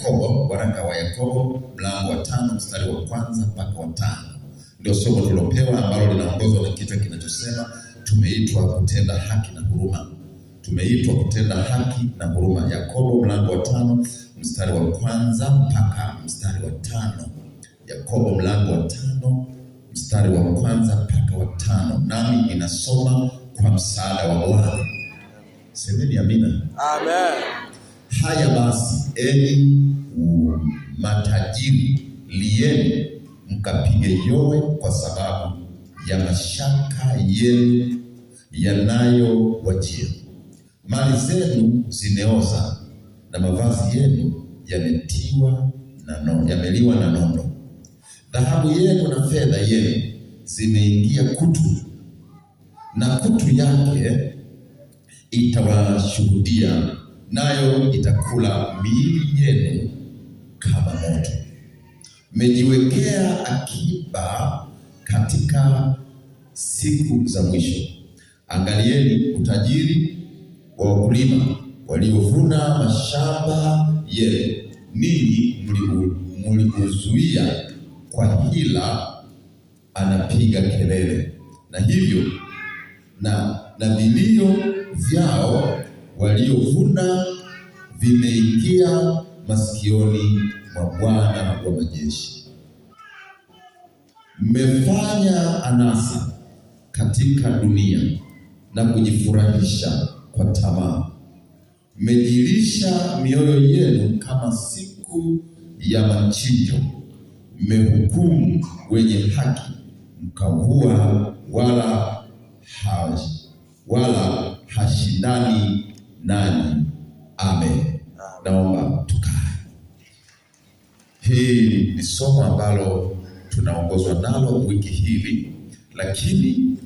Yakobo, waraka wa Yakobo mlango wa 5 mstari wa 1 mpaka wa 5. Ndio somo tulopewa ambalo linaongozwa na kichwa kinachosema tumeitwa kutenda haki na huruma. Tumeitwa kutenda haki na huruma. Yakobo mlango wa 5 mstari wa 1 mpaka mstari wa 5. Yakobo mlango wa 5 mstari wa 1 mpaka wa 5. Nami ninasoma kwa msaada wa Bwana. Semeni amina. Amen. Haya basi, enyi matajiri, lieni mkapige yowe kwa sababu ya mashaka yenu yanayowajia. Mali zenu zimeoza na mavazi yenu yametiwa na nondo, yameliwa na nondo. Dhahabu yenu na fedha yenu zimeingia kutu, na kutu yake itawashuhudia, nayo itakula miili yenu kama moto. Mmejiwekea akiba katika siku za mwisho. Angalieni utajiri wa wakulima waliovuna mashamba yenu, ninyi mliuzuia kwa hila, anapiga kelele. Na hivyo na vilio vyao waliovuna vimeingia masikioni mwa Bwana wa majeshi. Mmefanya anasa katika dunia na kujifurahisha kwa tamaa. Mmejilisha mioyo yenu kama siku ya machinjo. Mmehukumu wenye haki, mkavua, wala hashindani nanyi. Amen. Naomba tukae. Hii ni somo ambalo tunaongozwa nalo wiki hili, lakini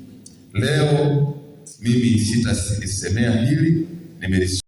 leo mimi sitalisemea hili, nimelisoma.